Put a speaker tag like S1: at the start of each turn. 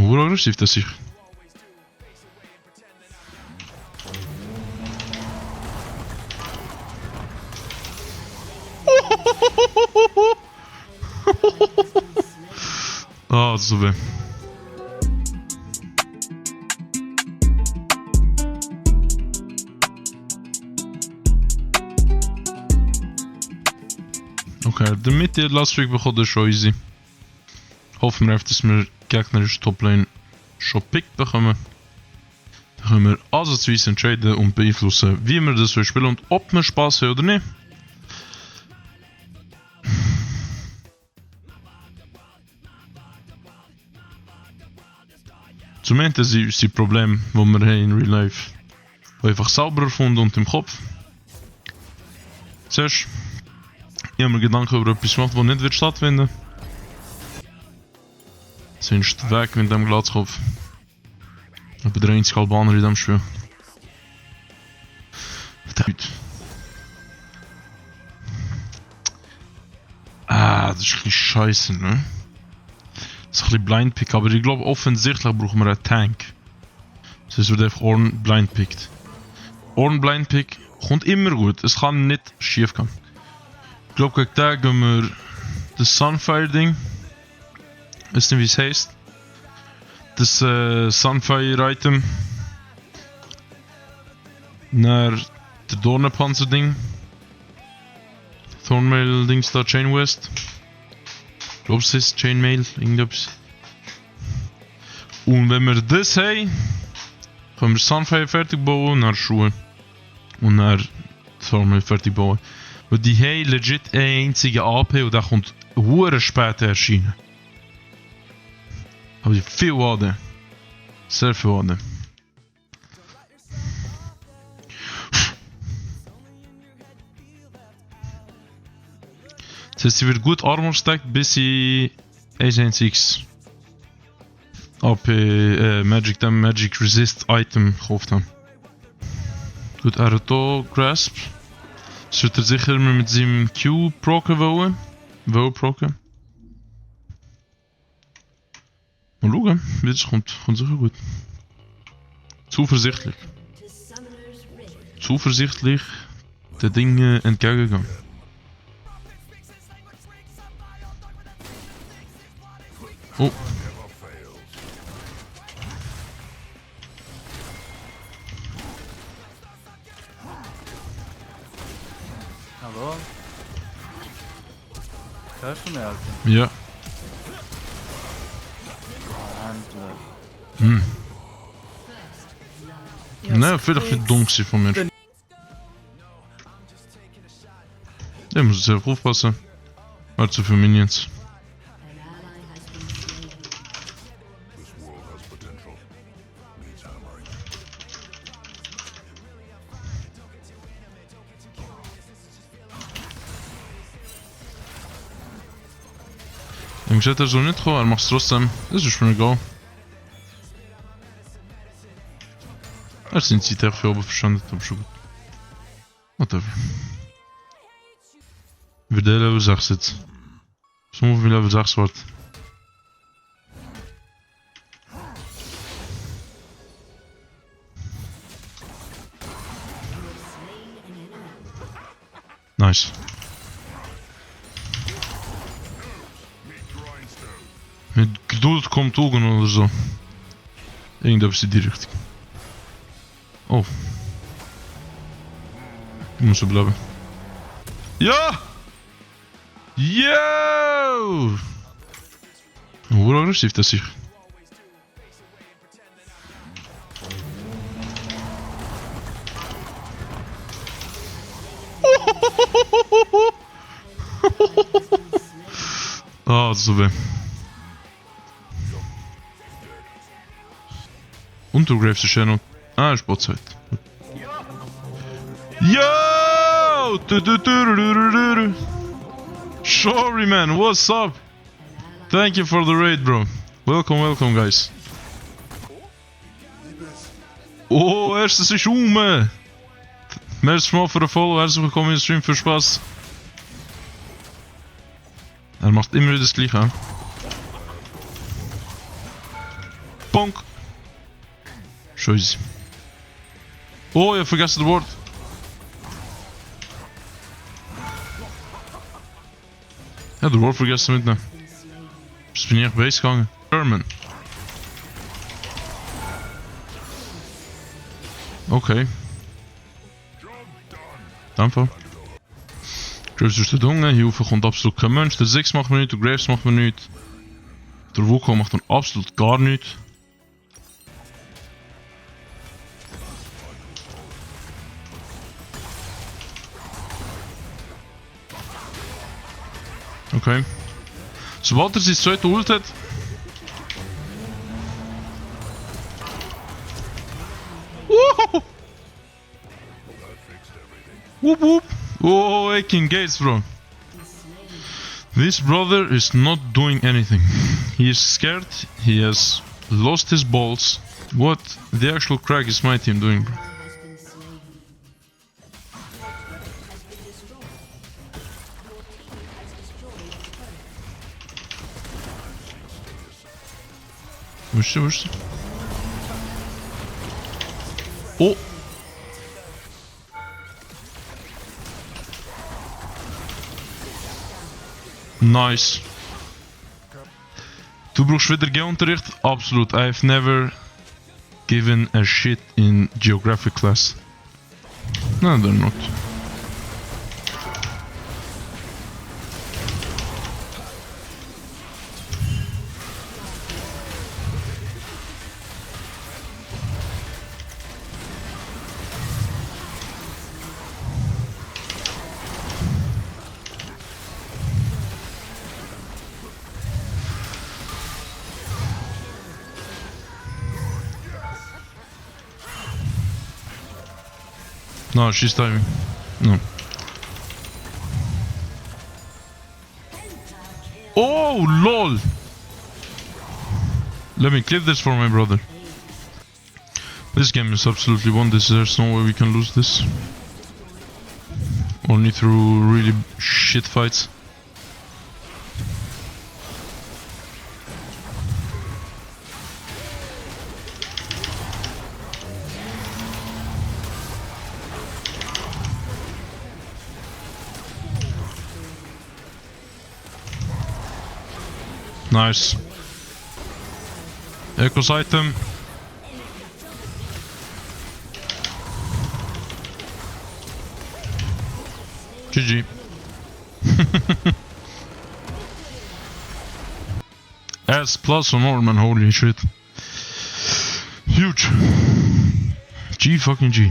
S1: Hoe aggressiv das ich. Ah, so weh. Okay, damit die Last Streak bekommt, ist schon easy. Hoffen wir einfach, dass wir gegnerische Toplane schon pickt bekommen. Dann können wir ansatzweise entscheiden und beeinflussen, wie wir das spielen und ob wir Spaß haben oder nicht. Zum Ende ist die Probleme, die wir haben in Real Life, einfach sauberer gefunden und im Kopf. Zuerst, ich habe mir Gedanken über etwas gemacht, das nicht stattfinden wird. Sonst weg mit dem Glatzkopf. Ich bin der einzige Albaner in diesem Spiel. Verdammt. Ah, das ist ein bisschen scheiße, ne? Das ist ein bisschen Blindpick, aber ich glaube offensichtlich brauchen wir einen Tank. Das heißt, wird einfach Ornn blindpickt. Ornn blindpick kommt immer gut, es kann nicht schief gehen. Ich glaube, gegen den gehen wir das Sunfire-Ding. Weißt du, wie es heißt? Das Sunfire-Item. Naar der Dornenpanzer-Ding. Thornmail-Dings da, Chain West. Ich glaube, es ist Chainmail, irgendetwas. Und wenn wir das haben, können wir Sunfire fertig bauen, nach Schuhe. Und nach Thornmail fertig bauen. Weil die haben legit eine einzige AP und der kommt hure spät erscheinen. Aber die viel AD. Sehr viel AD. Das heißt, sie wird gut Armor stacked, bis sie A16 AP Magic Resist Item gekauft haben. Gut, er hat hier Grasp. Das wird er sicher mit seinem Q proken wollen. Proken. Mal schauen, wie das kommt. Kommt sicher gut. Zuversichtlich. Zuversichtlich den Dingen entgegengegangen. Oh.
S2: Hallo? Hörst du mich, Alter?
S1: Ja.
S2: Endlich.
S1: Ne, vielleicht wird dumm gewesen von mir. Ich muss sehr aufpassen. War zu viele Minions. Im Chat er so nicht kommen, er macht es trotzdem. Das ist mir egal. Er sind sie echt für oben verstanden, aber schon gut. Whatever. Wir der Level 6 jetzt. So muss wir Level 6 warten. Nice. Mit Geduld kommt Ogen oder so. Irgendetwas in die Richtung. Oh. Ich muss so bleiben. Ja! Yo! Hoe aggressiv das ist. Ah, so weh. Untergraves ist ja noch. Ah, Sportzeit. Yo! Sorry, man. What's up? Thank you for the raid, bro. Welcome, welcome, guys. Oh, erstes ist Merci mal für den Follow. Herzlich willkommen im Stream. Für Spaß. Er macht immer wieder das Gleiche. Bonk! Scheiße. Oh, ich hab vergessen das Wort. Ja, das Wort vergessen mitnehmen. Jetzt bin ich base gegangen. German. Okay. Danke. Graves ist der Dunge, hier oben kommt absolut kein Mensch. Der Six macht mir nichts, der Graves macht mir nichts. Der Wukong macht dann absolut gar nichts. Okay. Sobald er sein zweite Ult hat. Woohoo! Whoop whoop! Oh, aching gates, bro. This brother is not doing anything. He is scared, he has lost his balls. What the actual crack is my team doing, bro? Where's he? Oh! Nice. Du brauchst wieder Geounterricht? Absolut. I've never given a shit in geography class. No, they're not. No, she's timing. No. Oh, lol! Let me clip this for my brother. This game is absolutely won. There's no way we can lose this. Only through really shit fights. Nice. Echo's item. GG. S plus on Norman, holy shit. Huge. G fucking G.